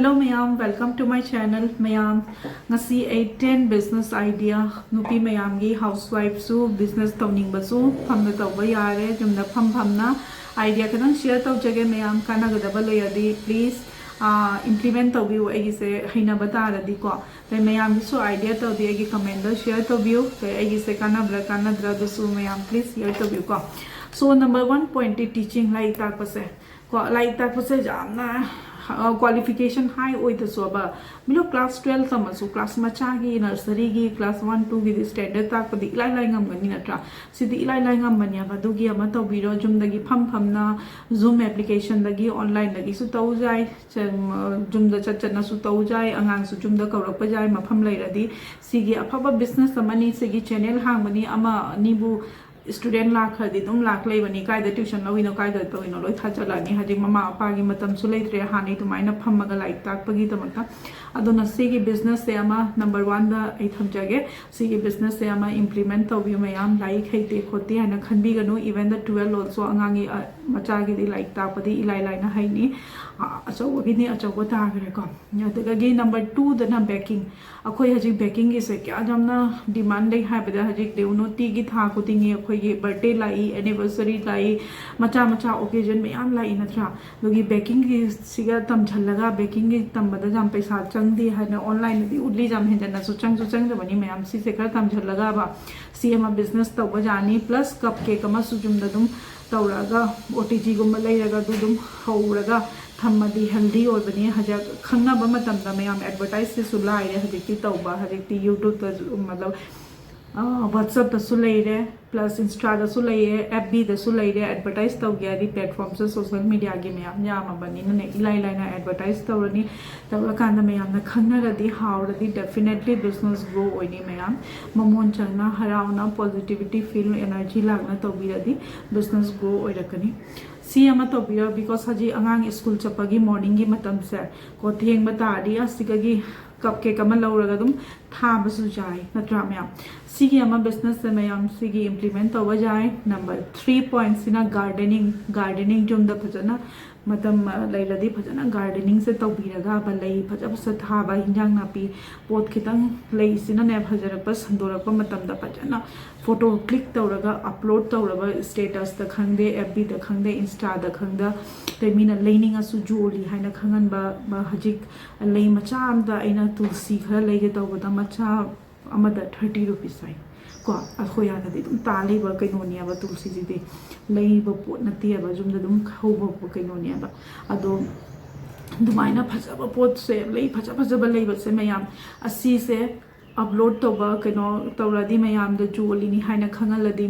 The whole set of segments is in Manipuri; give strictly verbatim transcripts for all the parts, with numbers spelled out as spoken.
Hello ꯃꯌꯥꯝ, welcome to my channel. ꯃꯌꯥꯝ, ꯉꯁꯤ ꯑꯩ ten business idea, ꯅꯨꯄꯤ ꯃꯌꯥꯝꯒꯤ, housewife ꯁꯨ business ꯇꯧꯅꯤꯡꯕꯁꯨ ꯐꯝꯅ ꯇꯧꯕ ꯌꯥꯔꯦ, ꯌꯨꯝꯗ ꯐꯝ ꯐꯝꯅ꯫ Idea ꯈꯤꯇꯪ share ꯇꯧꯖꯒꯦ ꯃꯌꯥꯝ, ꯀꯥꯟꯅꯒꯗꯕ ꯂꯩꯔꯗꯤ please implement ꯇꯧꯕꯤꯌꯨ, ꯑꯩꯒꯤꯁꯦ ꯍꯩꯅꯕ ꯇꯥꯔꯗꯤꯀꯣ꯫ ꯑꯗꯩ ꯃꯌꯥꯝꯒꯤꯁꯨ idea ꯇꯧꯗꯤ ꯑꯩꯒꯤ comment ꯗ share ꯇꯧꯕꯤꯌꯨ꯫ ꯑꯗꯩ ꯑꯩꯒꯤꯁꯦ ꯀꯥꯟꯅꯕ꯭ꯔꯥ ꯀꯥꯟꯅꯗ꯭ꯔꯥ ꯑꯗꯨꯁꯨ ꯃꯌꯥꯝ please share ꯇꯧꯕꯤꯌꯨꯀꯣ꯫ So number one point D teaching, ꯂꯥꯏꯔꯤꯛ ꯇꯥꯛꯄꯁꯦ꯫ ꯀꯣ, ꯂꯥꯏꯔꯤꯛ ꯇꯥꯛꯄꯁꯦ ꯌꯥꯝꯅ, ꯑ, qualification high ꯑꯣꯏꯗꯁꯨꯕ, ꯃꯤꯅ class twelve ꯇꯝꯃꯁꯨ, class ꯃꯆꯥꯒꯤ, nursery ꯒꯤ, class one two ꯒꯤꯗꯤ standard ꯇꯥꯛꯄꯗꯤ ꯏꯂꯥꯏ ꯂꯥꯏ ꯉꯝꯒꯅꯤ ꯅꯠꯇ꯭ꯔꯥ? ꯁꯤꯗꯤ ꯏꯂꯥꯏ ꯂꯥꯏ ꯉꯝꯕꯅꯦꯕ꯫ ꯑꯗꯨꯒꯤ ꯑꯃ ꯇꯧꯕꯤꯔꯣ, ꯌꯨꯝꯗꯒꯤ ꯐꯝ ꯐꯝꯅ Zoom application ꯗꯒꯤ, online ꯗꯒꯤꯁꯨ ꯇꯧ ꯌꯥꯏ, ꯌꯨꯝꯗ ꯆꯠ ꯆꯠꯅꯁꯨ ꯇꯧ ꯌꯥꯏ, ꯑꯉꯥꯡꯁꯨ ꯌꯨꯝꯗ ꯀꯧꯔꯛꯄ ꯌꯥꯏ, ꯃꯐꯝ ꯂꯩꯔꯗꯤ꯫ ꯁꯤꯒꯤ ꯑꯐꯕ business ꯑꯃꯅꯤ, ꯁꯤꯒꯤ channel ꯍꯥꯡꯕꯅꯤ, ꯑꯃ ꯑꯅꯤꯕꯨ student ꯂꯥꯛꯈ꯭ꯔꯗꯤ ꯑꯗꯨꯝ ꯂꯥꯛ ꯂꯩꯕꯅꯤ꯫ ꯀꯥꯏꯗ tuition ꯂꯧꯏꯅꯣ, ꯀꯥꯏꯗ ꯇꯧꯔꯤꯅꯣ, ꯂꯣꯏ ꯊꯥꯖꯜꯂꯛꯑꯅꯤ꯫ ꯍꯧꯖꯤꯛ ꯃꯃꯥ ꯃꯄꯥꯒꯤ ꯃꯇꯝꯁꯨ ꯂꯩꯇ꯭ꯔꯦ, ꯍꯥꯟꯅꯩ ꯑꯗꯨꯃꯥꯏꯅ ꯐꯝꯃꯒ ꯂꯥꯏꯔꯤꯛ ꯇꯥꯛꯄꯒꯤꯗꯃꯛꯇ꯫ ꯑꯗꯨꯅ ꯁꯤꯒꯤ business ꯁꯦ ꯑꯃ number one ꯗ ꯑꯩ ꯊꯝꯖꯒꯦ꯫ ꯁꯤꯒꯤ business ꯁꯦ ꯑꯃ implement ꯇꯧꯕꯤꯌꯨ ꯃꯌꯥꯝ꯫ ꯂꯥꯏꯔꯤꯛ ꯍꯩꯇꯦ ꯈꯣꯠꯇꯦ ꯍꯥꯏꯅ ꯈꯟꯕꯤꯒꯅꯨ꯫ Even the twelve also ꯑꯉꯥꯡꯒꯤ, ꯑ, ꯃꯆꯥꯒꯤꯗꯤ ꯂꯥꯏꯔꯤꯛ ꯇꯥꯛꯄꯗꯤ ꯏꯂꯥꯏ ꯂꯥꯏꯅ ꯍꯩꯅꯤ꯫ ꯑ, ꯑꯆꯧꯕꯒꯤꯗꯤ ꯑꯆꯧꯕ ꯇꯥꯈ꯭ꯔꯦꯀꯣ꯫ ꯑꯗꯨꯗꯒꯤ number two ꯗꯅ baking꯫ ꯑꯩꯈꯣꯏ ꯍꯧꯖꯤꯛ baking ꯒꯤꯁꯦ ꯀꯌꯥ ꯌꯥꯝꯅ demand ꯂꯩ ꯍꯥꯏꯕꯗ, ꯍꯧꯖꯤꯛ ꯅꯨꯡꯇꯤꯒꯤ, ꯊꯥ ꯈꯨꯗꯤꯡꯒꯤ ꯑꯩꯈꯣꯏꯒꯤ birthday ꯂꯥꯛꯏ, anniversary ꯂꯥꯛꯏ, ꯃꯆꯥ ꯃꯆꯥ occasion ꯃꯌꯥꯝ ꯂꯥꯛꯏ ꯅꯠꯇ꯭ꯔꯥ? ꯑꯗꯨꯒꯤ baking ꯒꯤꯁꯤꯒ ꯇꯝꯁꯤꯜꯂꯒ, baking ꯒꯤ ꯇꯝꯕꯗ ꯌꯥꯝ ꯄꯩꯁꯥ ꯆꯪꯗꯦ ꯍꯥꯏꯅ online ꯗꯗꯤ ꯎꯠꯂꯤ, ꯌꯥꯝ ꯍꯦꯟꯖꯟꯅꯁꯨ ꯆꯪꯁꯨ ꯆꯪꯗꯕꯅꯤ ꯃꯌꯥꯝ꯫ ꯁꯤꯁꯦ ꯈꯔ ꯇꯝꯁꯤꯜꯂꯒꯕ ꯁꯤ ꯑꯃ business ꯇꯧꯕ ꯌꯥꯅꯤ꯫ Plus cup cake ꯑꯃꯁꯨ ꯌꯨꯝꯗ ꯑꯗꯨꯝ ꯇꯧꯔꯒ, OTG ꯒꯨꯝꯕ ꯂꯩꯔꯒ ꯑꯗꯨ ꯑꯗꯨꯝ ꯍꯧꯔꯒ ꯊꯝꯃꯗꯤ healthy ꯑꯣꯏꯕꯅꯤ꯫ ꯍꯧꯖꯤꯛ ꯈꯪꯅꯕ ꯃꯇꯝꯗ ꯃꯌꯥꯝ advertise ꯁꯤꯁꯨ ꯂꯥꯏꯔꯦ ꯍꯧꯖꯤꯛꯇꯤ ꯇꯧꯕ꯫ ꯍꯧꯖꯤꯛꯇꯤ YouTube ꯇꯁꯨ, ꯃꯇꯂꯕ, ꯑ, WhatsApp ꯇꯁꯨ ꯂꯩꯔꯦ, plus Insta ꯗꯁꯨ ꯂꯩꯔꯦ, F B ꯗꯁꯨ ꯂꯩꯔꯦ꯫ Advertise ꯇꯧꯒꯦ ꯍꯥꯏꯗꯤ platform ꯁꯦ social media ꯒꯤ ꯃꯌꯥꯝ ꯌꯥꯝꯃꯕꯅꯤꯅꯅꯦ, ꯏꯂꯥꯏ ꯂꯥꯏꯅ advertise ꯇꯧꯔꯅꯤ꯫ ꯇꯧꯔꯀꯥꯟꯗ ꯃꯌꯥꯝꯅ ꯈꯪꯅꯔꯗꯤ, ꯍꯥꯎꯔꯗꯤ, definitely business grow ꯑꯣꯏꯅꯤ ꯃꯌꯥꯝ꯫ ꯃꯃꯣꯟ ꯆꯪꯅ, ꯍꯔꯥꯎꯅ, positivity feel, energy ꯂꯥꯛꯅ ꯇꯧꯕꯤꯔꯗꯤ business grow ꯑꯣꯏꯔꯛꯀꯅꯤ꯫ ꯁꯤ ꯑꯃ ꯇꯧꯕꯤꯔꯣ, because ꯍꯧꯖꯤꯛ ꯑꯉꯥꯡ school ꯆꯠꯄꯒꯤ morning ꯒꯤ ꯃꯇꯝꯁꯦ ꯀꯣ, ꯊꯦꯡꯕ ꯇꯥꯔꯗꯤ ꯑꯁꯤꯗꯒꯤ cup cake ꯑꯃ ꯂꯧꯔꯒ ꯑꯗꯨꯝ ꯊꯥꯕꯁꯨ ꯌꯥꯏ ꯅꯠꯇ꯭ꯔꯥ ꯃꯌꯥꯝ? ꯁꯤꯒꯤ ꯑꯃ business ꯁꯦ ꯃꯌꯥꯝ ꯁꯤꯒꯤ implement ꯇꯧꯕ ꯌꯥꯏ꯫ Number three point ꯁꯤꯅ gardening꯫ Gardening ꯌꯨꯝꯗ ꯐꯖꯅ ꯃꯇꯝ ꯂꯩꯔꯗꯤ ꯐꯖꯅ ꯒꯥꯔꯗꯦꯅꯤꯡꯁꯦ ꯇꯧꯕꯤꯔꯒ ꯕ ꯂꯩ ꯐꯖ ꯐꯖ ꯊꯥꯕ, ꯍꯤꯟꯖꯥꯡ ꯅꯥꯄꯤ ꯄꯣꯠ ꯈꯤꯇꯪ ꯂꯩꯁꯤꯅꯅꯦ ꯐꯖꯔꯛꯄ ꯁꯟꯗꯣꯔꯛꯄ ꯃꯇꯝꯗ ꯐꯖꯅ ꯐꯣꯇꯣ ꯀ꯭ꯂꯤꯛ ꯇꯧꯔꯒ ꯑꯞꯂꯣꯗ ꯇꯧꯔꯒ ꯁ꯭ꯇꯦꯇꯁꯇ ꯈꯪꯗꯦ, ꯑꯦꯐ ꯕꯤꯗ ꯈꯪꯗꯦ, ꯏꯟꯁꯇꯥꯗ ꯈꯪꯗꯦ, ꯑꯗꯩ ꯃꯤꯅ ꯂꯩꯅꯤꯡꯉꯁꯨ ꯌꯣꯜꯂꯤ ꯍꯥꯏꯅ ꯈꯪꯍꯟꯕ꯫ ꯍꯧꯖꯤꯛ ꯂꯩ ꯃꯆꯥ ꯑꯝꯗ ꯑꯩꯅ ꯇꯨꯜꯁꯤ ꯈꯔ ꯂꯩꯒꯦ ꯇꯧꯕꯗ ꯃꯆꯥ ꯑꯃꯗ ꯊꯥꯔꯇꯤ ꯔꯨꯄꯤꯁ ꯍꯥꯏ꯫ ꯀꯣ, ꯑꯩꯈꯣꯏ ꯑꯥꯗꯗꯤ ꯑꯗꯨꯝ ꯇꯥ ꯂꯩꯕ ꯀꯩꯅꯣꯅꯦꯕ, ꯇꯨꯜꯁꯤꯁꯤꯗꯤ ꯂꯩꯕ ꯄꯣꯠ ꯅꯠꯇꯦꯕ, ꯌꯨꯝꯗ ꯑꯗꯨꯝ ꯍꯧꯕ ꯀꯩꯅꯣꯅꯦꯕ꯫ ꯑꯗꯣ ꯑꯗꯨꯃꯥꯏꯅ ꯐꯖꯕ ꯄꯣꯠꯁꯦ, ꯂꯩ ꯐꯖ ꯐꯖꯕ ꯂꯩꯕꯁꯦ ꯃꯌꯥꯝ, ꯑꯁꯤꯁꯦ ꯑꯞꯂꯣꯗ ꯇꯧꯕ ꯀꯩꯅꯣ ꯇꯧꯔꯗꯤ ꯃꯌꯥꯝꯗ ꯌꯣꯜꯂꯤꯅꯤ ꯍꯥꯏꯅ ꯈꯪꯍꯜꯂꯗꯤ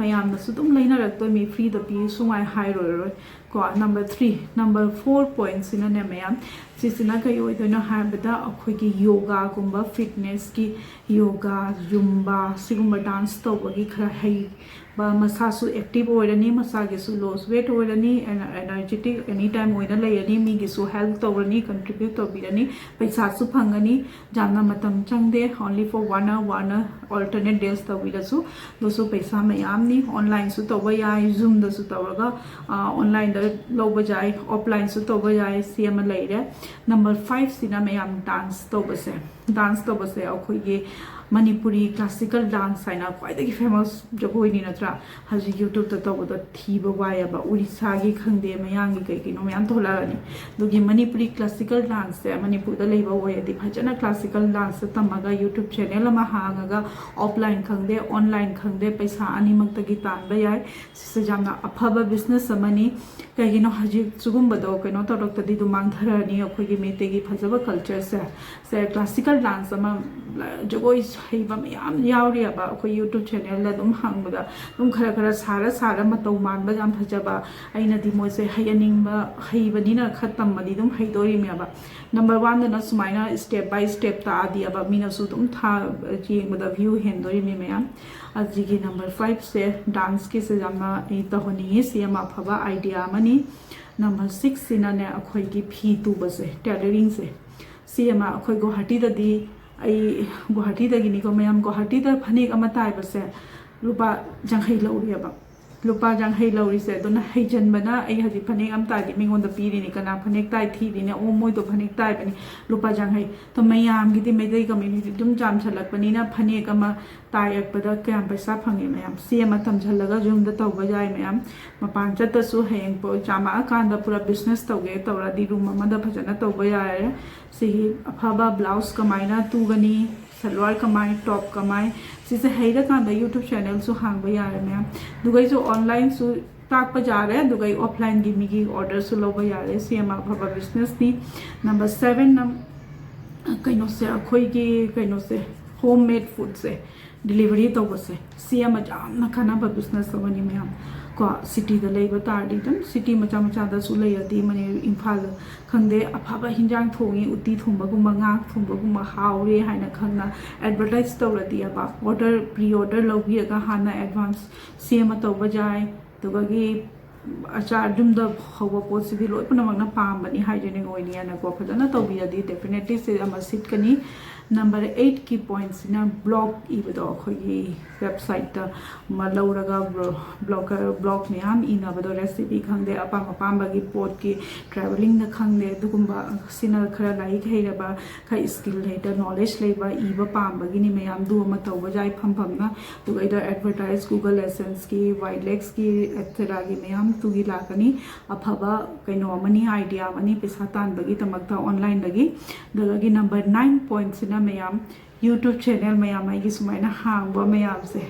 ꯃꯌꯥꯝꯅꯁꯨ ꯑꯗꯨꯝ ꯂꯩꯅꯔꯛꯇꯣꯏꯅꯤ, ꯐ꯭ꯔꯤꯗ ꯄꯤ ꯁꯨꯃꯥꯏꯅ ꯍꯥꯏꯔꯣꯏꯔꯣꯏ꯫ ꯀꯣ, ꯅꯝꯕꯔ ꯊ꯭ꯔꯤ, ꯅꯝꯕꯔ ꯐꯣꯔ ꯄꯣꯏꯟꯠꯁꯤꯅꯅꯦ ꯃꯌꯥꯝ, ꯁꯤꯁꯤꯅ ꯀꯩ ꯑꯣꯏꯗꯣꯏꯅꯣ ꯍꯥꯏꯕꯗ ꯑꯩꯈꯣꯏꯒꯤ ꯌꯣꯒꯥꯒꯨꯝꯕ, ꯐꯤꯠꯅꯦꯁꯀꯤ ꯌꯣꯒꯥ, ꯖꯨꯝꯕꯥ, ꯁꯤꯒꯨꯝꯕ ꯗꯥꯟꯁ ꯇꯧꯕꯒꯤ ꯈꯔ ꯍꯩꯕ, ꯃꯁꯥꯁꯨ ꯑꯦꯛꯇꯤꯚ ꯑꯣꯏꯔꯅꯤ, ꯃꯁꯥꯒꯤꯁꯨ ꯂꯣꯁ ꯋꯦꯠ ꯑꯣꯏꯔꯅꯤ, ꯑꯦꯅꯔꯖꯦꯇꯤꯛ ꯑꯦꯅꯤ ꯇꯥꯏꯝ ꯑꯣꯏꯅ ꯂꯩꯔꯅꯤ, ꯃꯤꯒꯤꯁꯨ ꯍꯦꯜꯞ ꯇꯧꯔꯅꯤ, ꯀꯟꯇ꯭ꯔꯤꯕ꯭ꯌꯨꯠ ꯇꯧꯕꯤꯔꯅꯤ, ꯄꯩꯁꯥꯁꯨ ꯐꯪꯒꯅꯤ꯫ ꯌꯥꯝꯅ ꯃꯇꯝ ꯆꯪꯗꯦ, only for one hour, one hour, alternate days ꯇꯧꯕꯤꯔꯁꯨ ꯑꯗꯨꯁꯨ ꯄꯩꯁꯥ ꯃꯌꯥꯝꯅꯤ꯫ ꯑꯣꯟꯂꯥꯏꯟꯁꯨ ꯇꯧꯕ ꯌꯥꯏ, ꯖꯨꯝꯗꯁꯨ ꯇꯧꯔꯒ ꯑꯣꯟꯂꯥꯏꯟꯗ ꯂꯧꯕ ꯌꯥꯏ, ꯑꯣꯐꯂꯥꯏꯟꯁꯨ ꯇꯧꯕ ꯌꯥꯏ꯫ ꯁꯤ ꯑꯃ ꯂꯩꯔꯦ꯫ ꯅꯝꯕꯔ ꯐꯥꯏꯚꯁꯤꯅ ꯃꯌꯥꯝ ꯗꯥꯟꯁ ꯇꯧꯕꯁꯦ꯫ ꯗꯥꯟꯁ ꯇꯧꯕꯁꯦ ꯑꯩꯈꯣꯏꯒꯤ ꯃꯅꯤꯄꯨꯔꯤ ꯀ꯭ꯂꯥꯁꯤꯀꯦꯜ ꯗꯥꯟꯁ ꯍꯥꯏꯅ ꯈ꯭ꯋꯥꯏꯗꯒꯤ ꯐꯦꯃꯁ ꯖꯒꯣꯏꯅꯤ ꯅꯠꯇ꯭ꯔꯥ? ꯍꯧꯖꯤꯛ ꯌꯨꯇ꯭ꯌꯨꯕꯇ ꯇꯧꯕꯗ ꯊꯤꯕ ꯋꯥꯏꯑꯕ, ꯎꯔꯤꯁꯥꯒꯤ ꯈꯪꯗꯦ, ꯃꯌꯥꯡꯒꯤ ꯀꯩ ꯀꯩꯅꯣ ꯃꯌꯥꯝ ꯊꯣꯛꯂꯛꯑꯅꯤ꯫ ꯑꯗꯨꯒꯤ ꯃꯅꯤꯄꯨꯔꯤ ꯀ꯭ꯂꯥꯁꯤꯀꯦꯜ ꯗꯥꯟꯁꯁꯦ ꯃꯅꯤꯄꯨꯔꯗ ꯂꯩꯕ ꯑꯣꯏꯔꯗꯤ ꯐꯖꯅ ꯀ꯭ꯂꯥꯁꯤꯀꯦꯜ ꯗꯥꯟꯁꯇ ꯇꯝꯃꯒ ꯌꯨꯇ꯭ꯌꯨꯕ ꯆꯦꯅꯦꯜ ꯑꯃ ꯍꯥꯡꯉꯒ ꯑꯣꯐꯂꯥꯏꯟ ꯈꯪꯗꯦ, ꯑꯣꯟꯂꯥꯏꯟ ꯈꯪꯗꯦ, ꯄꯩꯁꯥ ꯑꯅꯤꯃꯛꯇꯒꯤ ꯇꯥꯟꯕ ꯌꯥꯏ꯫ ꯁꯤꯁꯦ ꯌꯥꯝꯅ ꯑꯐꯕ ꯕꯤꯖꯤꯅꯦꯁ ꯑꯃꯅꯤ꯫ ꯀꯩꯒꯤꯅꯣ ꯍꯧꯖꯤꯛ ꯁꯤꯒꯨꯝꯕꯗꯣ ꯀꯩꯅꯣ ꯇꯧꯔꯛꯇꯗꯤ ꯑꯗꯨꯝ ꯃꯥꯡꯊꯔꯛꯑꯅꯤ ꯑꯩꯈꯣꯏꯒꯤ ꯃꯩꯇꯩꯒꯤ ꯐꯖꯕ ꯀꯜꯆꯔꯁꯦ꯫ ꯁꯦ, ꯀ꯭ꯂꯥꯁꯤꯀꯦꯜ ꯗꯥꯟꯁ ꯑꯃ, ꯖꯒꯣꯏ ꯍꯩꯕ ꯃꯌꯥꯝ ꯌꯥꯎꯔꯤꯑꯕ ꯑꯩꯈꯣꯏ ꯌꯨꯇ꯭ꯌꯨꯕ ꯆꯦꯅꯦꯜꯗ ꯑꯗꯨꯝ ꯍꯪꯕꯗ ꯑꯗꯨꯝ ꯈꯔ ꯈꯔ ꯁꯥꯔ ꯁꯥꯔ ꯃꯇꯧ ꯃꯥꯟꯕ ꯌꯥꯝ ꯐꯖꯕ, ꯑꯩꯅꯗꯤ ꯃꯣꯏꯁꯦ ꯍꯩꯍꯟꯅꯤꯡꯕ, ꯍꯩꯕꯅꯤꯅ ꯈꯔ ꯇꯝꯃꯗꯤ ꯑꯗꯨꯝ ꯍꯩꯗꯣꯔꯤꯅꯦꯕ꯫ ꯅꯝꯕꯔ ꯋꯥꯟꯗꯅ ꯁꯨꯃꯥꯏꯅ ꯁ꯭ꯇꯦꯞ ꯕꯥꯏ ꯁ꯭ꯇꯦꯞ ꯇꯥꯛꯑꯗꯤꯑꯕ ꯃꯤꯅꯁꯨ ꯑꯗꯨꯝ ꯊꯥ ꯌꯦꯡꯕꯗ ꯚ꯭ꯌꯨ ꯍꯦꯟꯗꯣꯔꯤꯃꯤ ꯃꯌꯥꯝ꯫ ꯑꯁꯤꯒꯤ ꯅꯝꯕꯔ ꯐꯥꯏꯚꯁꯦ ꯗꯥꯟꯁꯀꯤꯁꯦ ꯌꯥꯝꯅ ꯑꯩ ꯇꯧꯍꯟꯅꯤꯡꯉꯤ, ꯁꯤ ꯌꯥꯝ ꯑꯐꯕ ꯑꯥꯏꯗꯤꯌꯥ ꯑꯃꯅꯤ꯫ ꯅꯝꯕꯔ ꯁꯤꯛꯁꯁꯤꯅꯅꯦ ꯑꯩꯈꯣꯏꯒꯤ ꯐꯤ ꯇꯨꯕꯁꯦ, ꯇꯦꯂꯔꯤꯡꯁꯦ, ꯁꯤ ꯑꯃ ꯑꯩꯈꯣꯏ ꯒꯨꯋꯥꯍꯥꯇꯤꯗꯗꯤ, ꯑꯩ ꯒꯨꯋꯥꯍꯥꯇꯤꯗꯒꯤꯅꯤꯀꯣ ꯃꯌꯥꯝ, ꯒꯨꯋꯥꯍꯥꯇꯤꯗ ꯐꯅꯦꯛ ꯑꯃ ꯇꯥꯏꯕꯁꯦ ꯂꯨꯄꯥ ꯌꯥꯡꯈꯩ ꯂꯧꯔꯦꯕ꯫ ꯂꯨꯄꯥ ꯌꯥꯡꯈꯩ ꯂꯧꯔꯤꯁꯦ꯫ ꯑꯗꯨꯅ ꯍꯩꯖꯟꯕꯅ ꯑꯩ ꯍꯧꯖꯤꯛ ꯐꯅꯦꯛ ꯑꯃ ꯇꯥꯏꯗꯤ ꯃꯤꯉꯣꯟꯗ ꯄꯤꯔꯤꯅꯤ, ꯀꯅꯥ ꯐꯅꯦꯛ ꯇꯥꯏ ꯊꯤꯔꯤꯅꯦ, ꯑꯣ ꯃꯣꯏꯗꯣ ꯐꯅꯦꯛ ꯇꯥꯏꯕꯅꯤ, ꯂꯨꯄꯥ ꯌꯥꯡꯈꯩ꯫ ꯑꯗꯣ ꯃꯌꯥꯝꯒꯤꯗꯤ ꯃꯩꯇꯩ community ꯑꯗꯨꯝ ꯌꯥꯝꯁꯜꯂꯛꯄꯅꯤꯅ ꯐꯅꯦꯛ ꯑꯃ ꯇꯥꯏꯔꯛꯄꯗ ꯀꯌꯥꯝ ꯄꯩꯁꯥ ꯐꯪꯉꯦ ꯃꯌꯥꯝ? ꯁꯤ ꯑꯃ ꯇꯝꯁꯤꯜꯂꯒ ꯌꯨꯝꯗ ꯇꯧꯕ ꯌꯥꯏ ꯃꯌꯥꯝ꯫ ꯃꯄꯥꯟ ꯆꯠꯇꯁꯨ ꯍꯌꯦꯡ ꯄꯣ-, ꯆꯥꯝꯃꯛꯑꯀꯥꯟꯗ ꯄꯨꯔꯥ business ꯇꯧꯒꯦ ꯇꯧꯔꯗꯤ room ꯑꯃꯗ ꯐꯖꯅ ꯇꯧꯕ ꯌꯥꯔꯦ꯫ ꯁꯤꯒꯤ ꯑꯐꯕ blouse ꯀꯃꯥꯏꯅ ꯇꯨꯒꯅꯤ, ꯁꯜꯋꯥꯔ ꯀꯃꯥꯏ, top ꯀꯃꯥꯏ, ꯁꯤꯁꯦ ꯍꯩꯔꯀꯥꯟꯗ YouTube channelꯁꯨ ꯍꯥꯡꯕ ꯌꯥꯔꯦ ꯃꯌꯥꯝ꯫ ꯑꯗꯨꯒ ꯑꯩꯁꯨ onlineꯁꯨ ꯇꯥꯛꯄ ꯌꯥꯔꯦ, ꯑꯗꯨꯒ ꯑꯩ offlineꯒꯤ ꯃꯤꯒꯤ orderꯁꯨ ꯂꯧꯕ ꯌꯥꯔꯦ꯫ ꯁꯤ ꯑꯃ ꯑꯐꯕ businessꯅꯤ꯫ Number sevenꯅ ꯀꯩꯅꯣꯁꯦ, ꯑꯩꯈꯣꯏꯒꯤ ꯀꯩꯅꯣꯁꯦ, home made foodꯁꯦ delivery ꯇꯧꯕꯁꯦ, ꯁꯤ ꯑꯃ ꯌꯥꯝꯅ ꯀꯥꯟꯅꯕ business ꯑꯃꯅꯤ ꯃꯌꯥꯝ꯫ ꯀꯣ, cityꯗ ꯂꯩꯕ ꯇꯥꯔꯗꯤ ꯑꯗꯨꯝ city ꯃꯆꯥ ꯃꯆꯥꯗꯁꯨ ꯂꯩꯔꯗꯤ ꯃꯅꯤ-, ꯏꯝꯐꯥꯜ ꯈꯪꯗꯦ, ꯑꯐꯕ ꯍꯤꯟꯖꯥꯡ ꯊꯣꯡꯉꯤ, ꯎꯇꯤ ꯊꯣꯡꯕꯒꯨꯝꯕ, ꯉꯥ ꯊꯣꯡꯕꯒꯨꯝꯕ ꯍꯥꯎꯔꯦ ꯍꯥꯏꯅ ꯈꯪꯅ advertise ꯇꯧꯔꯗꯤꯕ, order, pre order ꯂꯧꯕꯤꯔꯒ ꯍꯥꯟꯅ advance ꯁꯤ ꯑꯃ ꯇꯧꯕ ꯌꯥꯏ꯫ ꯑꯗꯨꯒꯤ ꯑꯆꯥꯔ ꯌꯨꯝꯗ ꯍꯧꯕ ꯄꯣꯠꯁꯤꯗꯤ ꯂꯣꯏ ꯄꯨꯝꯅꯃꯛꯅ ꯄꯥꯝꯕꯅꯤ, hygienic ꯑꯣꯏꯅꯤꯅꯀꯣ꯫ ꯐꯖꯅ ꯇꯧꯕꯤꯔꯗꯤ definitely ꯁꯤ ꯑꯃ ꯁꯤꯠꯀꯅꯤ꯫ Number eightꯀꯤ pointꯁꯤꯅ blog ꯏꯕꯗꯣ, ꯑꯩꯈꯣꯏꯒꯤ websiteꯇ ꯑꯃ ꯂꯧꯔꯒ blogger, blog ꯃꯌꯥꯝ ꯏꯅꯕꯗꯣ, recipe ꯈꯪꯗꯦ, ꯑꯄꯥꯝ ꯑꯄꯥꯝꯕꯒꯤ ꯄꯣꯠꯀꯤ, travelingꯗ ꯈꯪꯗꯦ, ꯑꯗꯨꯒꯨꯝꯕ ꯁꯤꯅ ꯈꯔ ꯂꯥꯏꯔꯤꯛ ꯍꯩꯔꯕ, ꯈꯔ skill ꯂꯩꯕ, knowledge ꯂꯩꯕ, ꯏꯕ ꯄꯥꯝꯕꯒꯤꯅꯤ ꯃꯌꯥꯝ꯫ ꯑꯗꯨ ꯑꯃ ꯇꯧꯕ ꯌꯥꯏ ꯏꯐꯝ ꯐꯝꯅ꯫ ꯑꯗꯨꯒ ꯑꯩꯗꯣ advertise, Google AdSenseꯀꯤ, Widex ꯀꯤ, etceteraꯒꯤ ꯃꯌꯥꯝ ꯇꯨꯒꯤ ꯂꯥꯛꯀꯅꯤ꯫ ꯑꯐꯕ ꯀꯩꯅꯣ ꯑꯃꯅꯤ, idea ꯑꯃꯅꯤ ꯄꯩꯁꯥ ꯇꯥꯟꯕꯒꯤꯗꯃꯛꯇ onlineꯗꯒꯤ꯫ ꯑꯗꯨꯗꯒꯤ number nine pointꯁꯤꯅ ꯃꯌꯥꯝ YouTube channel ꯃꯌꯥꯝ ꯑꯩꯒꯤ ꯁꯨꯃꯥꯏꯅ ꯍꯥꯡꯕ ꯃꯌꯥꯝꯁꯦ,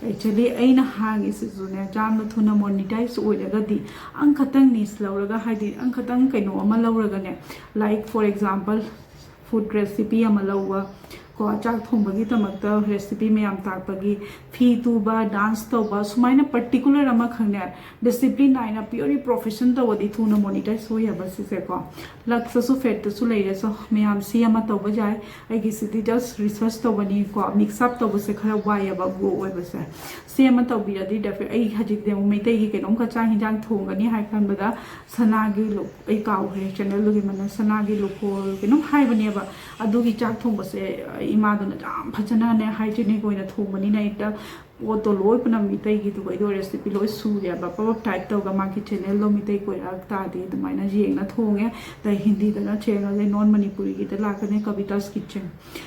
actually ꯑꯩꯅ ꯍꯥꯡꯉꯤꯁꯤꯁꯨꯅꯦ, ꯌꯥꯝꯅ ꯊꯨꯅ monetize ꯑꯣꯏꯔꯒꯗꯤ ꯑꯪꯈꯛꯇꯪ niche ꯂꯧꯔꯒ, ꯍꯥꯏꯗꯤ ꯑꯪꯈꯛꯇꯪ ꯀꯩꯅꯣ ꯑꯃ ꯂꯧꯔꯒꯅꯦ, like for example food recipe ꯑꯃ ꯂꯧꯕ, ꯀꯣ, ꯆꯥꯛ ꯊꯣꯡꯕꯒꯤꯗꯃꯛꯇ recipe ꯃꯌꯥꯝ ꯇꯥꯛꯄꯒꯤ, ꯐꯤ ꯇꯨꯕ, dance ꯇꯧꯕ, ꯁꯨꯃꯥꯏꯅ particular ꯑꯃꯈꯛꯅꯦ, discipline ꯅꯥꯏꯅ purely profession ꯇꯧꯕꯗꯤ ꯊꯨꯅ monetize ꯑꯣꯏꯌꯦꯕ ꯁꯤꯁꯦꯀꯣ꯫ Luckꯇꯁꯨ Fateꯇꯁꯨ ꯂꯩꯔꯦ꯫ So ꯃꯌꯥꯝ ꯁꯤ ꯑꯃ ꯇꯧꯕ ꯌꯥꯏ꯫ ꯑꯩꯒꯤꯁꯤꯗꯤ just research ꯇꯧꯕꯅꯤꯀꯣ, mix up ꯇꯧꯕꯁꯦ ꯈꯔ ꯋꯥꯏꯌꯦꯕ, grow ꯑꯣꯏꯕꯁꯦ꯫ ꯁꯤ ꯑꯃ ꯇꯧꯕꯤꯔꯗꯤ defi-, ꯑꯩ ꯍꯧꯖꯤꯛꯇꯤ ꯑꯃꯨꯛ ꯃꯩꯇꯩꯒꯤ ꯀꯩꯅꯣꯝꯈꯛ ꯆꯥꯛ ꯍꯤꯟꯖꯥꯡ ꯊꯣꯡꯒꯅꯤ ꯍꯥꯏ ꯈꯟꯕꯗ ꯁꯅꯥꯒꯤ ꯂꯨ-, ꯑꯩ ꯀꯥꯎꯈ꯭ꯔꯦ channelꯗꯨꯒꯤ ꯃꯅ-, ꯁꯅꯥꯒꯤ ꯂꯨꯀꯣ ꯀꯩꯅꯣꯝ ꯍꯥꯏꯕꯅꯦꯕ꯫ ꯑꯗꯨꯒꯤ ꯆꯥꯛ ꯊꯣꯡꯕꯁꯦ ꯑꯩ ꯏꯃꯥꯗꯨꯅ ꯌꯥꯝ ꯐꯖꯅꯅꯦ ꯍꯥꯏꯖꯤꯅꯤꯛ ꯑꯣꯏꯅ ꯊꯣꯡꯕꯅꯤꯅ ꯍꯦꯛꯇ ꯄꯣꯠꯇꯣ ꯂꯣꯏ ꯄꯨꯝꯅꯃꯛ ꯃꯤꯇꯩꯒꯤꯗꯨꯒꯩꯗꯣ ꯔꯦꯁꯤꯄꯤ ꯂꯣꯏ ꯁꯨꯔꯦꯕ꯫ ꯄꯕꯞ ꯇꯥꯏꯞ ꯇꯧꯔꯒ ꯃꯥꯒꯤ ꯆꯦꯅꯦꯜꯗꯣ ꯃꯤꯇꯩ ꯀꯣꯏꯔꯛ ꯇꯥꯔꯗꯤ ꯑꯗꯨꯃꯥꯏꯅ ꯌꯦꯡꯅ ꯊꯣꯡꯉꯦ꯫ ꯑꯗꯩ ꯍꯤꯟꯗꯤꯗꯅ ꯆꯦꯅꯦꯜꯁꯦ ꯅꯣꯟ ꯃꯅꯤꯄꯨꯔꯤꯒꯤꯗ ꯂꯥꯛꯀꯅꯤ, ꯀꯕꯤꯇꯥꯁ ꯀꯤꯠꯆꯟ꯫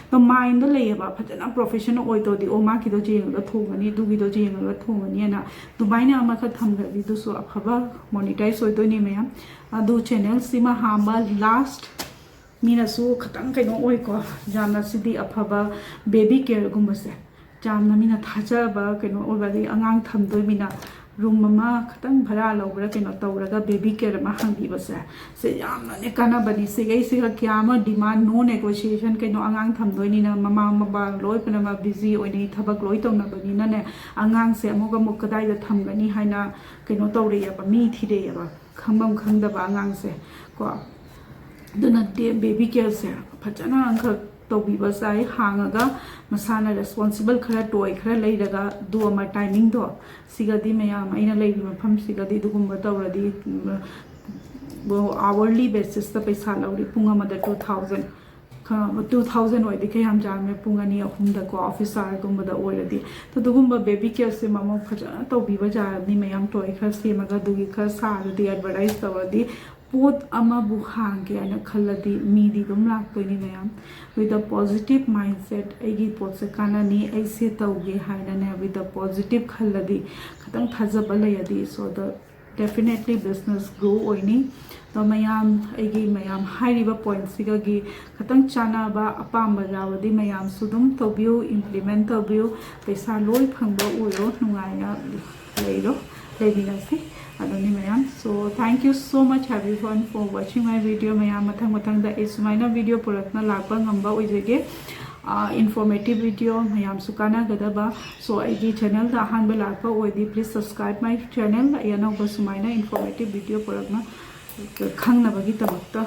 ꯑꯗꯣ ꯃꯥꯏꯟꯗ ꯂꯩꯌꯦꯕ, ꯐꯖꯅ ꯄ꯭ꯔꯣꯐꯦꯁꯟꯅꯦꯜ ꯑꯣꯏ ꯇꯧꯔꯗꯤ, ꯑꯣ, ꯃꯥꯒꯤꯗꯣ ꯌꯦꯡꯉꯒ ꯊꯣꯡꯒꯅꯤ, ꯑꯗꯨꯒꯤꯗꯣ ꯌꯦꯡꯉꯒ ꯊꯣꯡꯒꯅꯤꯅ ꯑꯗꯨꯃꯥꯏꯅ ꯑꯃꯈꯛ ꯊꯝꯈ꯭ꯔꯗꯤ ꯑꯗꯨꯁꯨ ꯑꯐꯕ ꯃꯣꯅꯤꯇꯥꯏꯁ ꯑꯣꯏꯗꯣꯏꯅꯤ ꯃꯌꯥꯝ꯫ ꯑꯗꯨ ꯆꯦꯅꯦꯜꯁꯤꯃ ꯍꯥꯡꯕ ꯂꯥꯁ ꯃꯤꯅꯁꯨ ꯈꯤꯇꯪ ꯀꯩꯅꯣ ꯑꯣꯏꯀꯣ, ꯌꯥꯝꯅ ꯁꯤꯗꯤ ꯑꯐꯕ ꯕꯦꯕꯤ ꯀꯦꯌꯔꯒꯨꯝꯕꯁꯦ ꯌꯥꯝꯅ ꯃꯤꯅ ꯊꯥꯖꯕ ꯀꯩꯅꯣ ꯑꯣꯏꯕꯗꯤ ꯑꯉꯥꯡ ꯊꯝꯗꯣꯏꯃꯤꯅ ꯔꯨꯝ ꯑꯃ ꯈꯤꯇꯪ ꯚꯔꯥ ꯂꯧꯕ꯭ꯔꯥ ꯀꯩꯅꯣ ꯇꯧꯔꯒ ꯕꯦꯕꯤ ꯀꯦꯌꯔ ꯑꯃ ꯍꯥꯡꯕꯤꯕꯁꯦ ꯁꯦ ꯌꯥꯝꯅꯅꯦ ꯀꯥꯟꯅꯕꯅꯤ꯫ ꯁꯤꯈꯩꯁꯤꯒ ꯀꯌꯥ ꯑꯃ ꯗꯤꯃꯥꯟ, ꯅꯣ ꯅꯦꯒꯣꯁꯤꯌꯦꯁꯟ, ꯀꯩꯅꯣ ꯑꯉꯥꯡ ꯊꯝꯗꯣꯏꯅꯤꯅ ꯃꯃꯥ ꯃꯄꯥ ꯂꯣꯏ ꯄꯨꯝꯅꯃꯛ ꯕꯤꯖꯤ ꯑꯣꯏꯅꯩ, ꯊꯕꯛ ꯂꯣꯏ ꯇꯧꯅꯕꯅꯤꯅꯅꯦ ꯑꯉꯥꯡꯁꯦ ꯑꯃꯨꯛ ꯑꯃꯨꯛ ꯀꯗꯥꯏꯗ ꯊꯝꯒꯅꯤ ꯍꯥꯏꯅ ꯀꯩꯅꯣ ꯇꯧꯔꯛꯑꯦꯕ, ꯃꯤ ꯊꯤꯔꯛꯑꯦꯕ, ꯈꯪꯐꯝ ꯈꯪꯗꯕ ꯑꯉꯥꯡꯁꯦ ꯀꯣ꯫ ꯑꯗꯨꯅ ꯕꯦꯕꯤ ꯀꯦꯌꯔꯁꯦ ꯐꯖꯅ ꯑꯃꯈꯛ ꯇꯧꯕꯤꯕ ꯆꯥꯏ, ꯍꯥꯡꯉꯒ ꯃꯁꯥꯅ ꯔꯦꯁꯄꯣꯟꯁꯤꯕꯜ ꯈꯔ, ꯇꯣꯏ ꯈꯔ ꯂꯩꯔꯒ ꯑꯗꯨ ꯑꯃ ꯇꯥꯏꯃꯤꯡꯗꯣ ꯁꯤꯒꯗꯤ ꯃꯌꯥꯝ ꯑꯩꯅ ꯂꯩꯔꯤꯕ ꯃꯐꯝꯁꯤꯒꯗꯤ ꯑꯗꯨꯒꯨꯝꯕ ꯇꯧꯔꯗꯤ ꯑꯋꯔꯂꯤ ꯕꯦꯁꯤꯁꯇ ꯄꯩꯁꯥ ꯂꯧꯔꯤ꯫ ꯄꯨꯡ ꯑꯃꯗ ꯇꯨ ꯊꯥꯎꯖꯟ, ꯇꯨ ꯊꯥꯎꯖꯟ ꯑꯣꯏꯔꯗꯤ ꯀꯌꯥꯝ ꯌꯥꯝꯃꯦ? ꯄꯨꯡ ꯑꯅꯤ ꯑꯍꯨꯝꯗꯀꯣ, ꯑꯣꯐꯤꯁ ꯑꯋꯔꯒꯨꯝꯕꯗ ꯑꯣꯏꯔꯗꯤ꯫ ꯑꯗꯨꯒꯨꯝꯕ ꯕꯦꯕꯤ ꯀꯦꯌꯔꯁꯦ ꯃꯃꯜ ꯐꯖꯅ ꯇꯧꯕꯤꯕ ꯌꯥꯔꯕꯅꯤ ꯃꯌꯥꯝ꯫ ꯇꯣꯏ ꯈꯔ ꯁꯦꯝꯃꯒ ꯑꯗꯨꯒꯤ ꯈꯔ ꯁꯥꯔꯗꯤ, ꯑꯦꯗꯚꯔꯇꯥꯏꯁ ꯇꯧꯔꯗꯤ, ꯄꯣꯠ ꯑꯃꯕꯨ ꯍꯥꯡꯒꯦ ꯍꯥꯏꯅ ꯈꯜꯂꯗꯤ ꯃꯤꯗꯤ ꯑꯗꯨꯝ ꯂꯥꯛꯇꯣꯏꯅꯤ ꯃꯌꯥꯝ꯫ With a positive mindset, ꯑꯩꯒꯤ ꯄꯣꯠꯁꯦ ꯀꯥꯟꯅꯅꯤ, ꯑꯩ ꯁꯤ ꯇꯧꯒꯦ ꯍꯥꯏꯅꯅꯦ, with a positive ꯈꯜꯂꯗꯤ, ꯈꯤꯇꯪ ꯊꯥꯖꯕ ꯂꯩꯔꯗꯤ, so the definitely business grow ꯑꯣꯏꯅꯤ꯫ ꯑꯗꯣ ꯃꯌꯥꯝ, ꯑꯩꯒꯤ ꯃꯌꯥꯝ ꯍꯥꯏꯔꯤꯕ ꯄꯣꯏꯟꯠꯁꯤꯒꯒꯤ ꯈꯤꯇꯪ ꯆꯥꯟꯅꯕ ꯑꯄꯥꯝꯕ ꯌꯥꯎꯔꯗꯤ ꯃꯌꯥꯝꯁꯨ ꯑꯗꯨꯝ ꯇꯧꯕꯤꯌꯨ, ꯏꯝꯄ꯭ꯂꯤꯃꯦꯟ ꯇꯧꯕꯤꯌꯨ꯫ ꯄꯩꯁꯥ ꯂꯣꯏ ꯐꯪꯕ ꯑꯣꯏꯔꯣ, ꯅꯨꯡꯉꯥꯏꯅ ꯂꯩꯔꯣ, ꯂꯩꯃꯤꯟꯅꯁꯤ꯫ ꯑꯗꯨꯅꯤ ꯃꯌꯥꯝ꯫ So thank you so much everyone for watching my video꯫ ꯃꯌꯥꯝ ꯃꯊꯪ ꯃꯊꯪꯗ ꯑꯩ ꯁꯨꯃꯥꯏꯅ ꯚꯤꯗꯤꯑꯣ ꯄꯨꯔꯛꯅ ꯂꯥꯛꯄ ꯉꯝꯕ ꯑꯣꯏꯖꯒꯦ꯫ ꯏꯟꯐꯣꯔꯃꯦꯇꯤꯞ ꯚꯤꯗꯤꯑꯣ ꯃꯌꯥꯝꯁꯨ ꯀꯥꯟꯅꯒꯗꯕ꯫ So ꯑꯩꯒꯤ ꯆꯦꯅꯦꯜꯗ ꯑꯍꯥꯟꯕ ꯂꯥꯛꯄ ꯑꯣꯏꯗꯤ please subscribe my channel꯫ ꯑꯩ ꯑꯅꯧꯕ ꯁꯨꯃꯥꯏꯅ ꯏꯟꯐꯣꯔꯃꯦꯇꯤꯞ ꯚꯤꯗꯤꯑꯣ ꯄꯨꯔꯛꯅ ꯈꯪꯅꯕꯒꯤꯗꯃꯛꯇ